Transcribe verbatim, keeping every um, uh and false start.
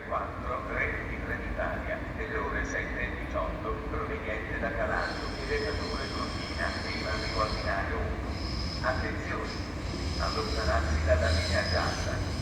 quattro, rete di Trenitalia, delle ore sette e diciotto, proveniente da Calalzo, Pieve Natura e Cortina, e i vari guardiani ovunque. Attenzione! Allontanarsi dalla linea gialla.